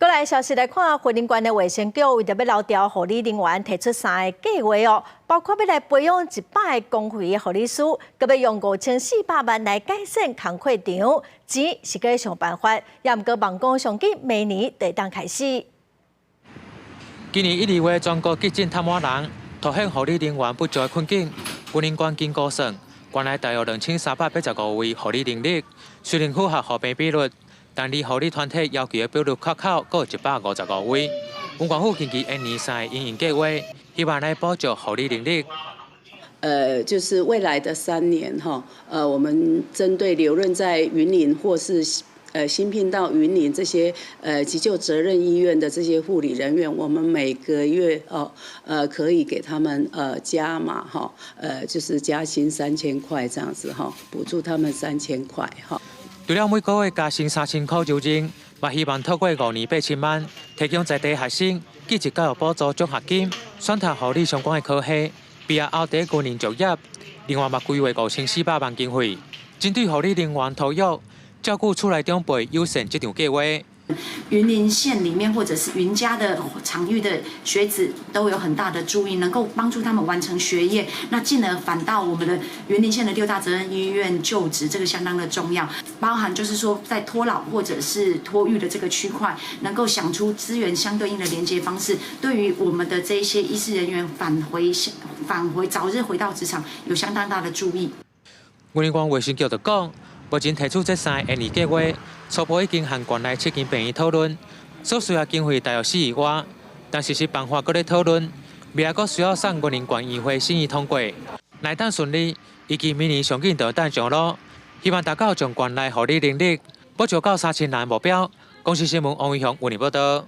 來消息來看，雲林縣的衛生局為著欲留牢護理人員，提出三个計畫哦，包括欲來培養100個公費的護理師，閣欲用5400萬來改善工課場，錢是閣想辦法，也毋過望講上緊明年就會當開始。今年一、二月全國急診癱滿人，凸顯護理人員不足的困境。雲林縣經估算，縣內大約2385位護理人力，雖然符合護病比率，但離護理團體要求的比率缺口閣有155位。縣政府根據延年三个營運計劃，希望來補足護理人力。就是未來的3年哈，我們針對留任在雲林或是新聘到雲林這些急救責任醫院的這些護理人員，我們每個月哦，可以給他們加碼哈，就是加薪三千塊這樣子哈，補助他們三千塊哈。除了每個月加薪三千塊留任，嘛希望透過5年8000萬，提供在地學生技職教育補助獎學金，選讀護理相關的科系，畢業後佇軍營就業。另外嘛規劃5400萬經費，針對護理人員托育、照顧厝內長輩友善這場計劃。雲林縣裡面或者是雲嘉的場域的學子都有很大的助益，能夠幫助他們完成學業，那進而返到我們的雲林縣的六大責任醫院就職，這個相當的重要。包含就是說，在托老或者是托育的這個區塊，能夠想出資源相對應的連接方式，對於我們的這一些醫事人員返回早日回到職場，有相當大的助益。雲林縣衛生局就講，目前提出這三个延年計劃，初步已經和縣內七間病院討論，所需要經費大約4億外，但實施辦法閣咧討論，未來閣需要送雲林縣議會審議通過。若當順利，預計明年上緊就會當上路，希望達到將縣內護理能力補足到3000人目標。公視新聞王偉雄雲林報道。